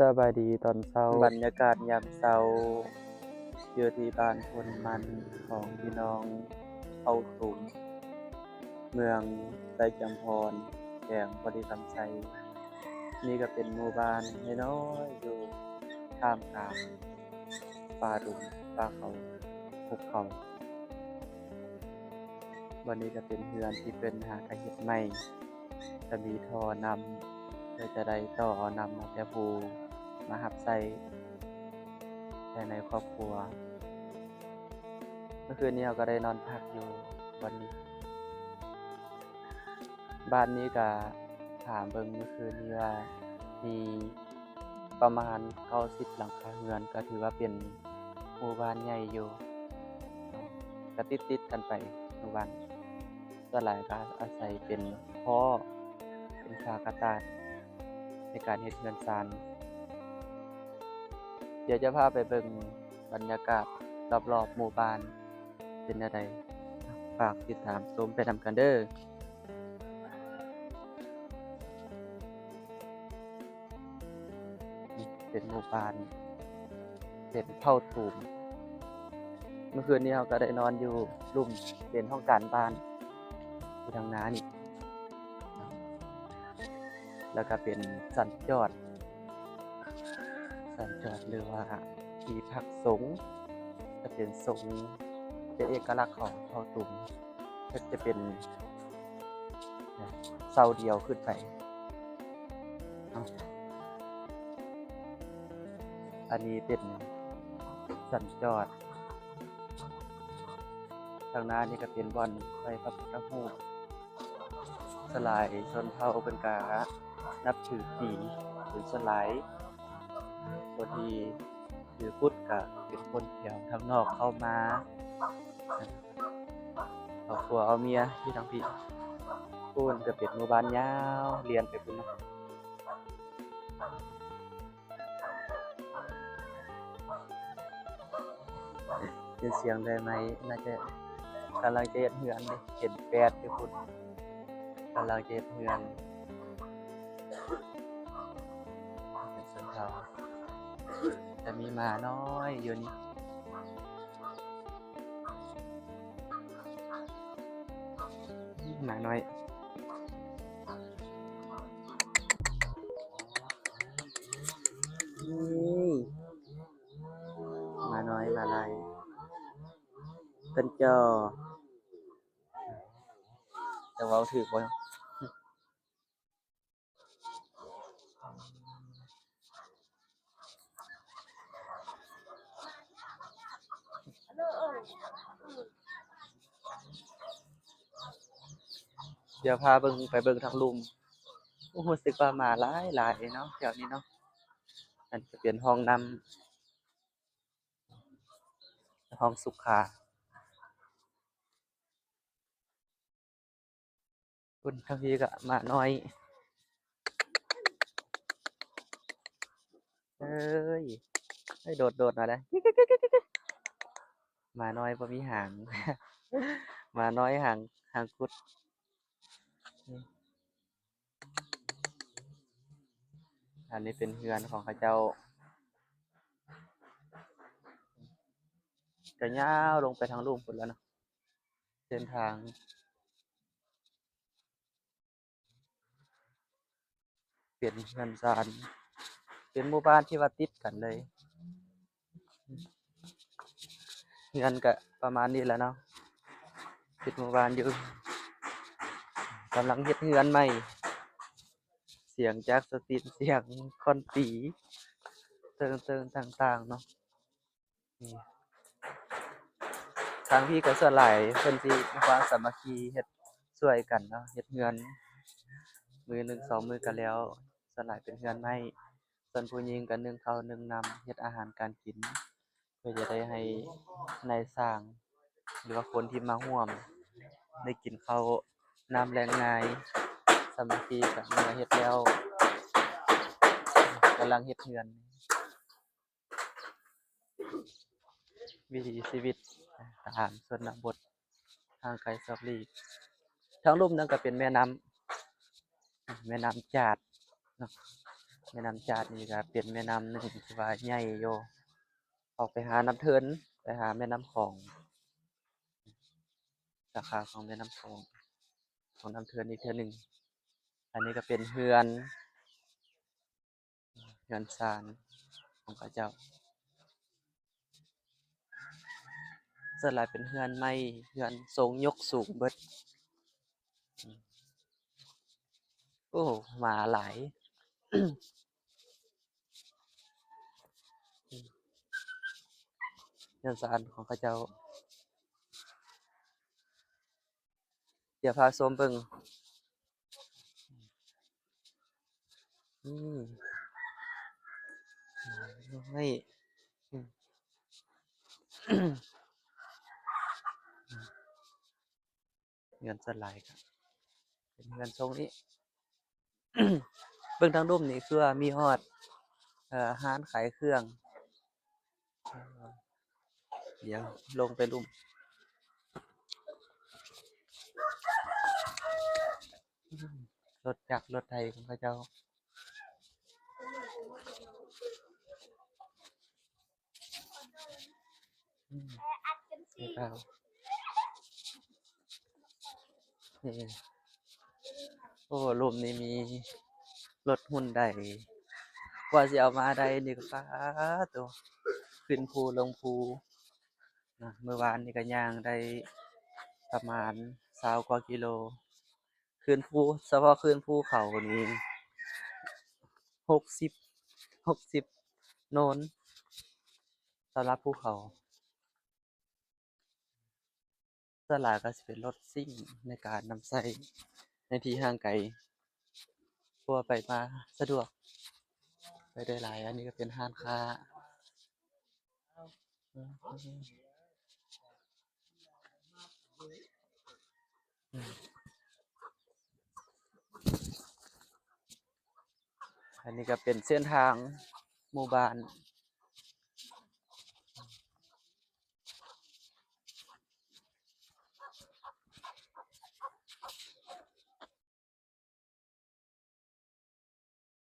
ສະບາຍດີຕອນເຊົ້າ, ບັນຍາກາດຍາມເຊົ້າຢູ່ທີ່ບ້ານໂພນມັນຂອງພີ່ນ້ອງເຜົ່າຕຸງ ເມືອງໄຊຈຳພອນ ແຂວງບໍລິຄຳໄຊ. ນີ້ກໍເປັນໝູ່ບ້ານນ້ອຍໆ ຢູ່ທ່າມກາງປ່າດົງປ່າເຂົາພູເຂົາ. ບ່ອນນີ້ກໍເປັນເຮືອນທີ່ເພິ່ນຫາກະເຮັດໃໝ່, ກະມີທໍ່ນ້ຳ ເພື່ອຈະໄດ້ຕໍ່ເອົານ້ຳມາແຕ່ພູມາຮັບໃຊ້ພາຍໃນຄອບຄົວ. ເມື່ອຄືນນີ້ເຮົາກໍໄດ້ນອນພັກຢູ່ບ່ອນນີ້. ບ້ານນີ້ກະຖາມເບິ່ງເມື່ອຄືນນີ້ວ່າມີປະມານເກົ້າສິບຫຼັງຄາເຮືອນ, ກໍຖືວ່າເປັນໝູ່ບ້ານໃຫຍ່ຢູ່, ກໍຕິດໆກັນໄປໝູ່ບ້ານ. ສ່ວນຫຼາຍກໍອາໄສເປັນທໍ່ ເປັນຝາກະຕາດໃນການເຮັດເຮືອນຊານ. ດຽວຈະພາໄປເບິ່ງບັນຍາກາດລອບໆໝູ່ບ້ານເປັນແນວໃດ, ຝາກຕິດຕາມຊົມໄປນຳກັນເດີ້. ເປັນໝູ່ບ້ານ ເປັນເຜົ່າຕູມ. ເມື່ອຄືນນີ້ເຮົາກໍໄດ້ນອນຢູ່ລຸ່ມເຕັນຫ້ອງການບ້ານ ຢູ່ທາງໜ້ານີ້, ແລ້ວກໍເປັນສັນຈອດ ສັນຈອດ ຫຼືວ່າທີ່ພັກສົງ, ຈະເປັນສົງ ເປັນເອກະລັກຂອງເຜົ່າຕຸງ. ເພິ່ນຈະເປັນເສົາດຽວຂຶ້ນໄປ. ເອົ້າ ອັນນີ້ເປັນສັນຈອດ, ທາງໜ້ານີ້ກໍເປັນບ່ອນໄຫວ້ພະພຸດທະຮູບ. ສ່ວນຫຼາຍຊົນເຜົ່າເພິ່ນກະນັບຖືຜີເປັນສ່ວນຫຼາຍ, ຄົນທີ່ຖືພຸດກະເປັນຄົນແຖວທາງນອກເຂົ້າມາ. ເອົາຜົວເອົາເມຍຢູ່ທາງພີ້, ພຸ້ນກໍເປັນໝູ່ບ້ານຍາວລຽນໄປພຸ້ນເນາະ. ເປັນສຽງໄດ້ໄໝ? ໜ້າຈະກຳລັງຈະເຮັດເຮືອນເດ້, ເຫັນແປດຢູ່ພຸ້ນ, ກຳລັງຈະເຮັດເຮືອນ. ເປັນຊົນເຜົ່າ, ຈະມີໝານ້ອຍຢູ່ນີ້. ໝານ້ອຍ. ນີ້ ໝານ້ອຍ ໝາລາຍ ເປັນຈໍ ຈະເວົ້າຖືກບໍ່? ດຽວພາເບິ່ງ ໄປເບິ່ງທາງລຸ່ມ. ໂອ້ ຮູ້ສຶກວ່າໝາຫຼາຍໆເນາະ ແຖວນີ້ເນາະ. ອັນຈະເປັນຫ້ອງນ້ຳ ຫ້ອງສຸຂາ. ພຸ້ນ ທາງພີ້ກໍໝານ້ອຍ ເອີຍ ເອີຍ ໂດດໆມາແລ້ວ. ໝານ້ອຍບໍ່ມີຫາງ ໝານ້ອຍຫາງ ຫາງກຸດ. ອັນນີ້ເປັນເຮືອນຂອງເຂົາເຈົ້າ ກະຍາວລົງໄປທາງລຸ່ມພຸ້ນແລ້ວເນາະ ເສັ້ນທາງ. ເປັນເຮືອນຊານ ເປັນໝູ່ບ້ານທີ່ວ່າຕິດກັນເລີຍ. ເຮືອນກະປະມານນີ້ແຫຼະເນາະ ເປັນໝູ່ບ້ານຢູ່ ກຳລັງເຮັດເຮືອນໃໝ່. ສຽງຈັກສະຕີນ ສຽງຄ້ອນຕີ ເຕີງໆຕ່າງໆເນາະ. ນີ້ ທາງພີ້ກໍສ່ວນຫຼາຍເພິ່ນຊິມີຄວາມສາມັກຄີ ເຮັດຊ່ວຍກັນເນາະ ເຮັດເຮືອນ ມື້ໜຶ່ງສອງມື້ກໍແລ້ວ. ສ່ວນຫຼາຍເປັນເຮືອນໄມ້, ສ່ວນຜູ້ຍິງກໍໜຶ້ງເຂົ້າໜຶ້ງນ້ຳ ເຮັດອາຫານການກິນ ເພື່ອຈະໄດ້ໃຫ້ນາຍຊ່າງ ຫຼືວ່າຄົນທີ່ມາຮ່ວມໄດ້ກິນເຂົ້ານ້ຳແລງງ່າຍ. ສາມັກຄີກັນ ເມື່ອເຮັດແລ້ວ ກຳລັງເຮັດເຮືອນ. ວິຖີຊີວິດຕາມຊົນນະບົດ ຫ່າງໄກສອກຫຼີກ. ທາງລຸ່ມນັ້ນກໍເປັນແມ່ນ້ຳ ແມ່ນ້ຳຈາດເນາະ. ແມ່ນ້ຳຈາດນີ້ກໍເປັນແມ່ນ້ຳໜຶ່ງທີ່ວ່າໃຫຍ່ຢູ່ ອອກໄປຫານ້ຳເທີນ ໄປຫາແມ່ນ້ຳຂອງ ສາຂາຂອງແມ່ນ້ຳຂອງ ຂອງນ້ຳເທີນອີກເທື່ອໜຶ່ງ. ອັນນີ້ກໍເປັນເຮືອນ ເຮືອນຊານຂອງເຂົາເຈົ້າ ສ່ວນຫຼາຍເປັນເຮືອນໄມ້ ເຮືອນຊົງຍົກສູງເບິດ. ໂອ້ ໝາຫຼາຍ. ເຮືອນຊານຂອງເຂົາເຈົ້າ ດຽວພາຊົມເບິ່ງ. ອືມ ນີ້ ອືມ ເຮືອນສ່ວນຫຼາຍກໍເປັນເຮືອນຊົງນີ້. ເບິ່ງທາງລຸ່ມນີ້ຄືວ່າມີຮອດ ເອີ ຮ້ານຂາຍເຄື່ອງ. ດຽວລົງໄປລຸ່ມ ລົດຈັກລົດໄຖຂອງເຂົາເຈົ້າ. ອືມ ເອີ ໂອ້ ລຸ່ມນີ້ມີລົດຮຸນໄດ ກວ່າຊິເອົາມາໄດ້ນີ້ກໍ ປາໂຕ ຂຶ້ນພູລົງພູນະ. ມື້ວານນີ້ກໍຍ່າງໄດ້ປະມານຊາວກວ່າກິໂລ ຂຶ້ນພູ ສະເພາະຂຶ້ນພູເຂົານີ້ ຫົກສິບ ຫົກສິບໂນນ ສຳລັບພູເຂົາ. ສ່ວນຫຼາຍກໍຊິເປັນລົດຊິ້ງໃນການນຳໃຊ້ໃນທີ່ຫ່າງໄກ ເພາະວ່າໄປມາສະດວກ ໄປໄດ້ຫຼາຍ. ອັນນີ້ກໍເປັນຮ້ານຄ້າ. ອັນນີ້ກໍເປັນເສັ້ນທາງໝູ່ບ້ານ